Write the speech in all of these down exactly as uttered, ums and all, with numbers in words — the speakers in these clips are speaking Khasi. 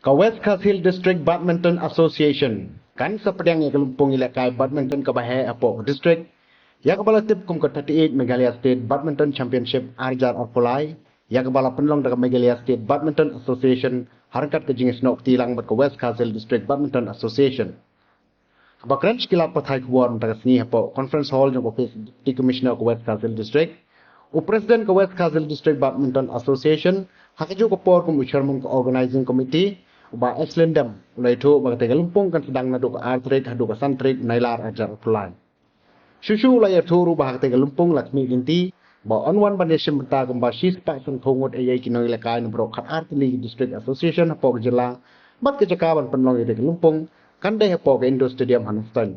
Ka West Khasi Hills District Badminton Association kan sa pdiang ïa ka lympung ïalehkai badminton kaba heh hapoh ka district, ïa kaba la tip kum ka thirty-eight Meghalaya State Badminton Championship ar hajar arphew lai, ïa kaba la pynlong da ka Meghalaya State Badminton Association ha ryngkat ka jingïasnoh kti lang bad ka West Khasi Hills District Badminton Association. Haba kren sha ki lad pathai khubor mynta ka sngi hapoh Conference Hall jong ka office Deputy Commissioner ka West Khasi Hills District, u President ka West Khasi Hills District Badminton Association, ha kajuh ka por kum u Chairman ka Organizing Committee, u Bah Eslin Dem, u la ïathuh ba katei ka lympung kan sdang naduh ka ar tarik haduh ka san tarik Nailar ar hajar arphew lai. Shuh shuh u la ïathuh ruh ba ha katei ka lympung la khmih lynti ba yn wan ban ïashim bynta kumba shispah sanphew ngut eiei ki nongïalehkai na baroh khatar tylli ki District Association hapoh ka jylla, bad ka jaka ban pynlong ïa katei ka lympung kan dei hapoh ka Indoor Stadium ha Nongstoiñ.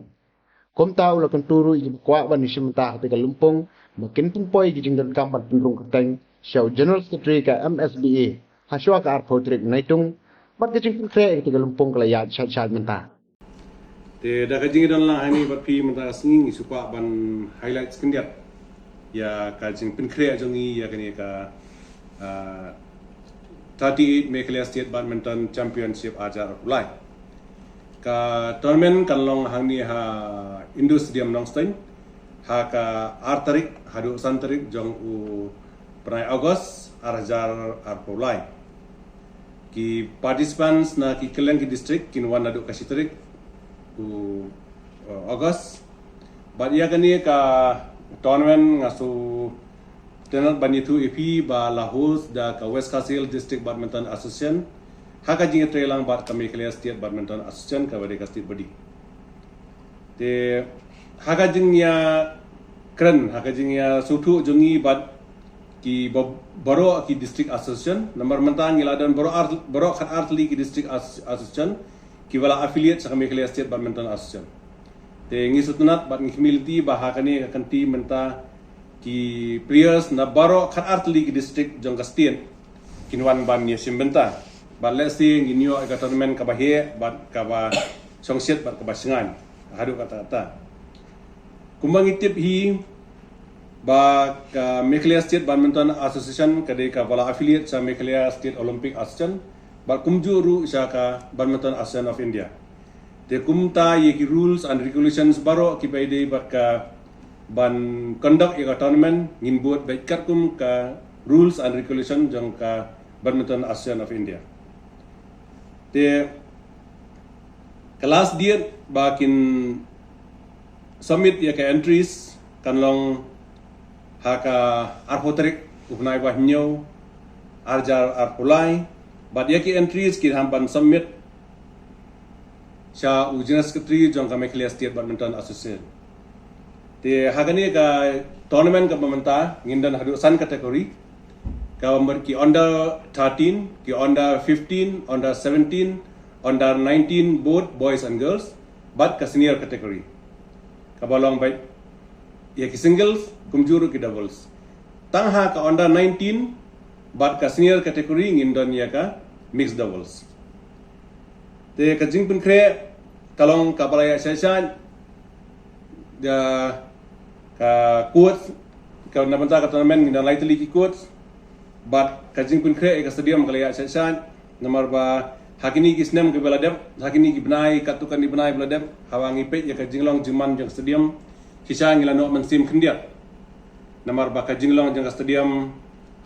Kumta u la kyntu ruh ïa kiba kwah ban ïashim bynta ha katei ka lympung ba kin pynpoi ïa ki jingdonkam ban pynrung kyrteng sha u General Secretary ka M S B A ha shuwa ka arphew tarik Naitung, bad ka jingpynkhreh ïa katei ka lympung ka la ïaid shait shait mynta. Te da ka jingïadon lang hangne bad phi mynta ka sngi, ngi shu kwah ban highlight khyndiat ïa ka jingpynkhreh jong ngi ïa kane ka, ah, thirty-eight Meghalaya State Badminton Championship ar hajar arphew lai. Ka tournament kan long hangne ha Indoor Stadium Nongstoiñ ha ka ar tarik haduh san tarik jong u bnai August ar hajar arphew lai. Ki participants na ki kylleng ki district kin wan naduh ka shi tarik u, uh, August. Bad ïa kane ka tournament nga sngewtynnat ban ïathuh ïa phi ba la host da ka West Khasi Hills District Badminton Association ha ka jingïatreilang bad ka Meghalaya State Badminton Association kaba dei ka state body. Te ha ka jingïakren, ha ka jingïasngewthuh jong ngi bad ki ba-, baroh ki District Association, namar mynta ngi la don baroh ar, baroh khatar tylli ki District As-, Association kiba la affiliate sha ka Meghalaya State Badminton Association. Te ngi sngewtynnat bad ngi khmih lynti ba ha kane ka kynti mynta ki players na baroh khatar tylli ki district jong ka state kin wan ban ïashim bynta. Bad lehse ngin ïoh ïa ka tournament kaba heh bad kaba shongshit bad kaba shngaiñ haduh katta-katta. Kumba ngi tip hi ba ka Meghalaya State Badminton Association ka dei kaba la affiliate sha Meghalaya State Olympic Association bad kumjuh ruh sha ka Badminton Association of India. Te kumta ïa ki rules and regulations baroh kiba ïadei bad ka ban conduct ïa ka tournament ngin bud beit katkum ka rules and regulation jong ka Badminton Association of India. Te ka last date ba kin submit ïa ka entries kan long ha ka arphew tarik u bnai ba hynñiew ar hajar arphew lai, bad ïa ki entries ki hap ban submit sha u General Secretary jong ka Meghalaya State Badminton Association. Te ha kane ka tournament kaba mynta ngin don haduh san category, kaba mut ki under thirteen, ki under fifteen, under seventeen, under nineteen both boys and girls, bad ka senior category kaba long beit ïa ki singles kumjuh ruh ki doubles. Tang ha ka under nineteen bad ka senior category ngin don ïa ka mixed doubles. Te ka jingpynkhreh ka long kaba la ïaid shait shait da ka coach, ka na bynta ka tournament ngin don lai tylli ki coach. Bad ka jingpynkhreh ïa ka stadium ka la ïaid shait shait namar ba ha kine ki snem kiba la dep, ha kine ki bnai, katto katne bnai ba la dep, haba ngi peit ïa ka jinglong jingman jong ka stadium, shisha ngi la noh mynsiem khyndiat. Namar ba ka jinglong jong ka stadium,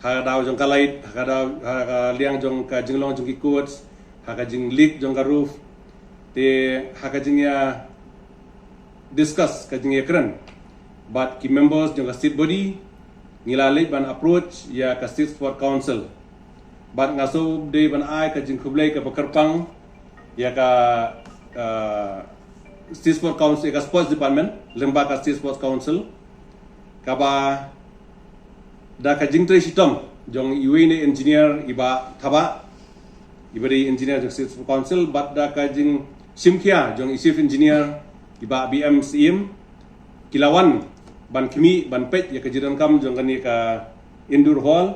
ha ka daw jong ka light, ha ka daw, ha ka liang jong ka jinglong jong ki coach, ha ka jingleak jong ka roof, te ha ka jingïa discuss, ka jingïakren bad ki members jong ka state body, ngi la leit ban approach ïa ka State Sport Council. Bad nga shu dei ban ai ka jingkhublei kaba kyrpang ïa ka, uh, State Sport Council, ïa ka Sports Department lyngba ka State Sports Council, kaba da ka jingtrei shitom jong iwei na engineer i Bah Thabah, iba dei engineer jong State Sport Council, bad da ka jingshimkhia jong i chief engineer i Bah B M Syiem, ki la wan ban khmih ban peit ïa ka jingdonkam jong kane ka indoor hall.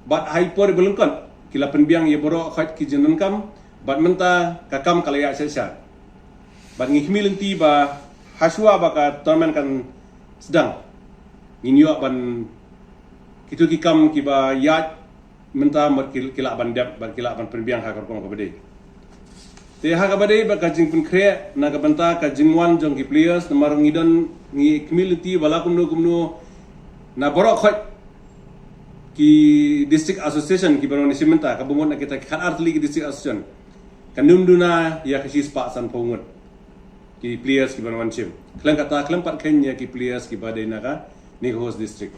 Bad ha i por iba lyngkot ki la pynbiang ïa baroh khoit ki jingdonkam, bad mynta ka kam ka la ïaid shait shait. Bad ngi khmih lynti ba hashwa ba ka tournament kan sdang, ngin ïoh ban kito ki kam kiba ïaid mynta mut ki, ki lah ban dep bad ki lah ban pynbiang ha ka rukom kaba dei. Te ha kaba dei ba ka jingpynkhreh na ka bynta ka jingwan jong ki players, namar ngi don, ngi community ba la kumno kumno na baroh khoit ki district association ki ban wan shim mynta, kaba mut na kita ki khatar tylli ki district association, kan ym duna ïa ka shispah sanphew ngut ki players ki ban wan shim. Khlem kata, khlem pat khein ïa ki players kiba dei na kane ka host district.